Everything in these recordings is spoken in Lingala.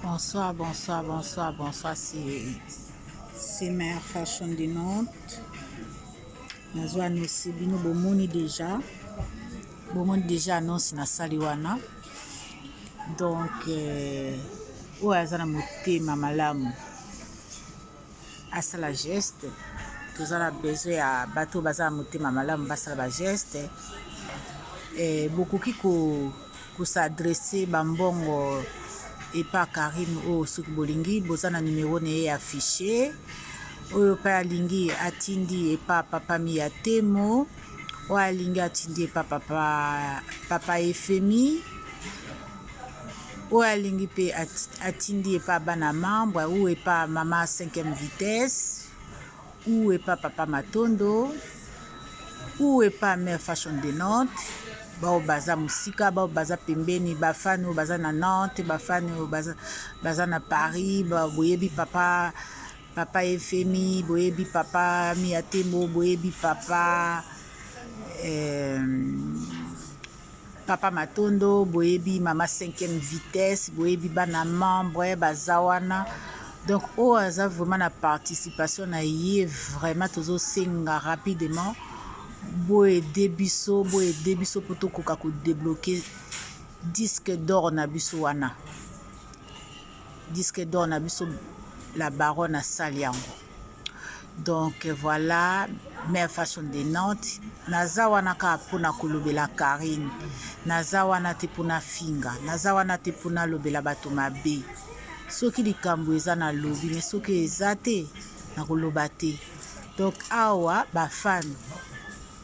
Bonsoir, bonsoir, bonsoir, bonsoir. C'est Mère Fashion de Nantes. Nazo annoncer bino bomoni déjà. Bomoni déjà annonce na sali wana. Donc euh, oyo aza na motema malamu asala geste toza na besoin ya bato oyo baza na motema malamu basala bageste eh, bokoki ko kosadresse bambongo epa Karine oyo soki bolingi boza na numero na ye affiche oyo mpe alingi atindi epa papa Miya Temo oyo alingi atindi epa papa, papa Efemi oyo alingi mpe atindi epa bana membre ou epa mama 5e vitesse ou epa papa Matondo ou epa mère Fashion de Nantes bao baza mosika bao baza pembeni bafani oyo baza na Nantes bafani oyo baza, baza na Paris ba, boyebi papa papa Efemi boyebi papa Miyatembo boyebi papa eh, Papa Matondo boyebi mama 5e vitesse boyebi bana membre baza wana donc oyo aza vraiment na participation na ye vraiment tozosenga rapidement boyede biso boyede biso mpo tokoka kodebloke disque d'or na biso wana disque d'or na biso la baronne asali yango donc voilà mère Fashion de Nantes naza wana kaka mpona kolobela Karine naza wana te mpona finga naza wana te mpona lobela bato mabe soki likambo eza na lobi me soki eza te nakoloba te donc awa bafani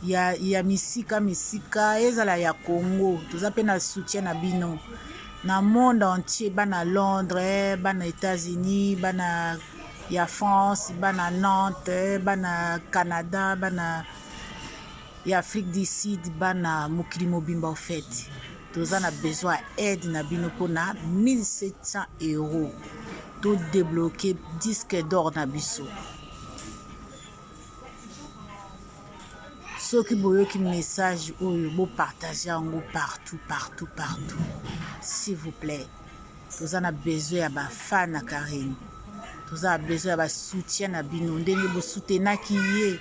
ya, ya misika misika ezala ya Congo toza mpe na soutien na bino na monde entier bana Londres bana États-Unis bana ya France bana Nantes bana Canada bana ya Afrique du Sud bana mokili mobimba au fait toza na besoin ya aide na bino mpona 1700 euros to débloquer disque d'or na biso. Soki boyoki message oyo bo partage yango partout partout partout s'il vous plaît toza na besoin ya ba fan na Carine toza na besoin ya ba soutien na bino ndenge bo soutenaki ye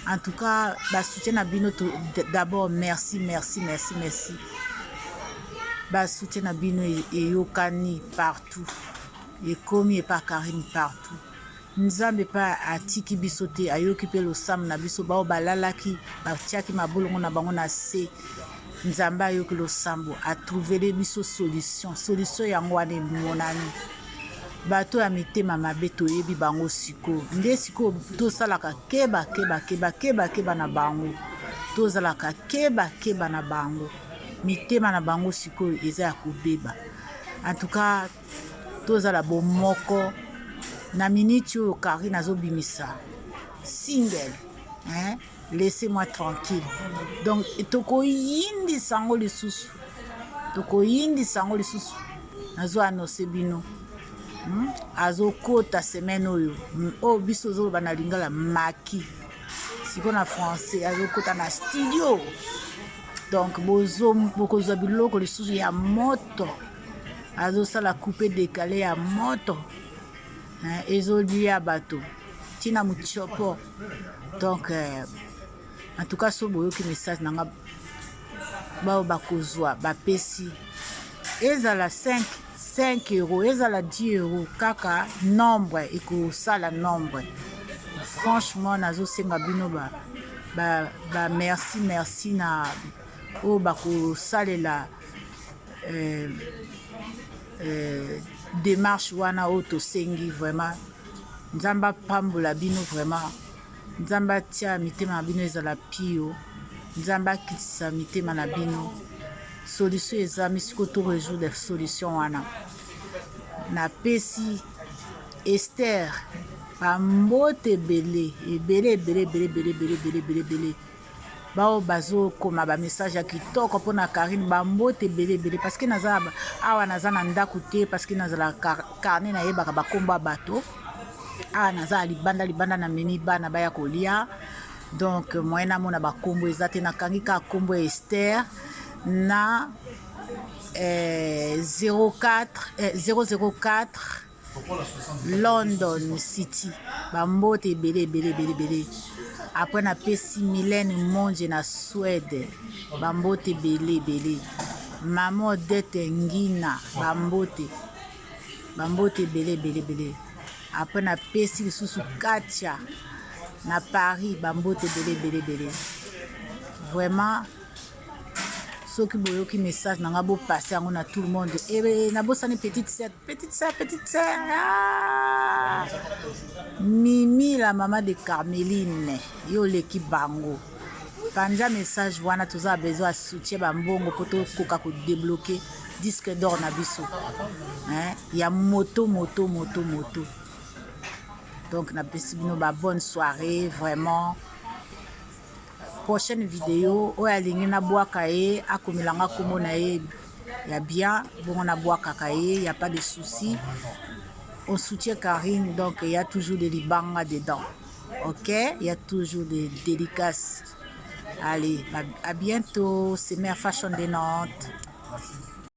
en tout cas ba soutien na bino d'abord merci merci merci merci ba soutien na bino eyokani partout ekomi epa Carine partout Nzambe pe atiki biso te, ayoki pe losambo na biso, baoyo balalaki batiaki mabolongo na bango na se, Nzambe ayoki losambo, atrouvele biso solution. Solution yango wana emonani. Bato ya mitema mabe toyebi bango sikoyo, nde sikoyo tosalaka keba keba keba keba keba na bango, tozalaka keba keba na bango, mitema na bango sikoyo eza ya kobeba. En tout cas tozala bomoko na minute oyo Carine azobimisa single hein? Laissez-moi tranquille donc tokoyindisa yango lisusu tokoyindisa yango lisusu nazo annonce bino hmm? Azokota semaine oyo hmm, oyo biso ozoloba na lingala maki sikoyo na français azokota na studio donc bokozwa biloko lisusu ya moto azosala coupe decale ya moto ezolia bato ntina mutiopo donc euh, en tout cas so boyoki message na nga bao bakozwa bapesi ezala 5 5 euro ezala 10 euro kaka nombre ekosala nombre franchement nazosenga bino ba, ba, ba merci merci na oyo bakosalela euh, euh, démarche wana oyo tosengi vraiment nzambe apambola bino vraiment nzambe atia mitema na bino ezala pio nzambe akitisa mitema na bino solution eza misiko to résoudre solution wana napesi Esther bambote ebele ebele ebele ebele ebele ebele ebele ebele ebele Baoyo bazo koma ba message ya kitoko pona Carine ba mbote ebele ebele parce que naza awa naza na ndaku te parce que nazala carnet nayebaka ba kombo ya bato awa naza libanda libanda na memi bana baya kolia donc moyen namona ba kombo eza te nakangi kaka kombo ya Esther na. eh, 04 eh, 004 London City, bambote ebele ebele ebele ebele. Après napesi Mylène Monje na Suède, bambote ebele ebele. Maman Odette Ngina, bambote bambote ebele ebele ebele. Après napesi lisusu Katia na Paris, bambote ebele ebele ebele. Vraiment soki boyoki message na nga, bopase yango na tout le monde. E nabosani petite sœur, petite sœur, petite sœur, ah! Mimi la mama de Carmeline, yo oleki bango. Panza message wana, toza besoin ya soutien, bambongo mpo tokoka kodébloquer disque d'or na biso, hein? Ya moto moto moto moto. Donc napesi bino ba bonne soirée vraiment. Prochaine vidéo, oyo alingi nabwaka ye, akomelanga nkombo na ye ya bien, bongo nabwakaka ye, y a pas de souci. On soutient Karine, donc il y a toujours des libanga dedans, ok, il y a toujours des dédicaces. Allez, à bientôt, c'est Mère Fashion de Nantes.